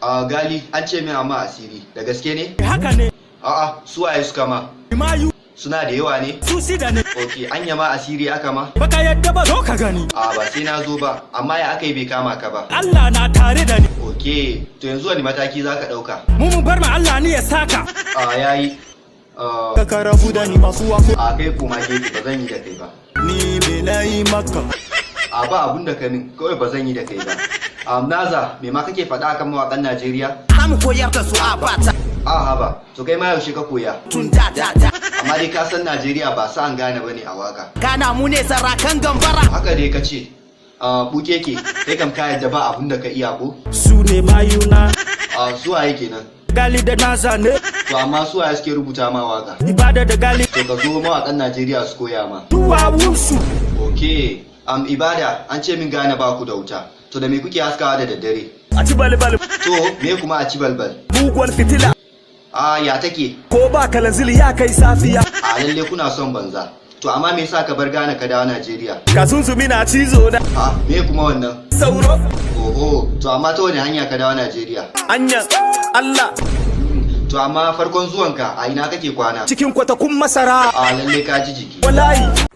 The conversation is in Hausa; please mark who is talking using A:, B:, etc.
A: A Gali, an ce min amma asiri, da gaske ne?
B: Haka ne.
A: A'a, su waye suka ma?
B: Mayu.
A: Suna da yawa ne?
B: Su shida ne.
A: Ok, anya ma asiri aka ma?
B: Baka yadda ba, zo ka gani.
A: A ba sai na zo ba, amma ya aka yi bai kama ka ba?
B: Allah na tare da ni.
A: Ok, to yanzu wani mataki za ka ɗauka?
B: Mu mu bar ma Allah ni ya saka.
A: A yayi.
C: Ka rabu da ni, masu wako.
A: A kai koma gefe, ba zan yi da kai ba.
C: Ni me na yi maka?
A: A ba abun da ka min, kawai ba zan yi da kai ba. Naza, me ma kake faɗa akan mawaƙan Najeriya?
D: Za mu koyar da su a bata.
A: A haba, to kai ma yaushe ka koya?
D: Tun da da da.
A: Amma dai ka san Najeriya ba sa'an Ghana bane a waka.
D: Kana mu ne sarakan gambara.
A: Haka dai ka ce. Bukeke, kai kam ka yadda ba abun da ka iya ko?
B: Su ne mayuna.
A: Su waye kenan?
B: Gali da Naza ne.
A: To amma su waye suke rubuta ma waka?
B: Ibada da Gali.
A: To ka zo mawaƙan Najeriya su koya ma.
B: Duwawunsu.
A: Ok, Ibada, an ce min Ghana ba ku da wuta. To da me kuke haskawa da daddare?
C: A ci balbal.
A: To, me kuma a ci balbal?
C: Muguwar fitila.
A: A ya take?
C: Ko ba kalanzili ya kai safiya.
A: A lalle kuna son banza. To amma me yasa ka bar Ghana ka dawo Najeriya?
C: Kasunzumi na cizo na.
A: A me kuma wannan?
C: Sauro.
A: Oho, to amma ta wani hanya ka dawo Najeriya?
C: Anya Allah.
A: To amma farkon zuwanka a ina kake kwana?
C: Cikin kwatakun masara.
A: A lalle ka ji jiki.
C: Wallahi.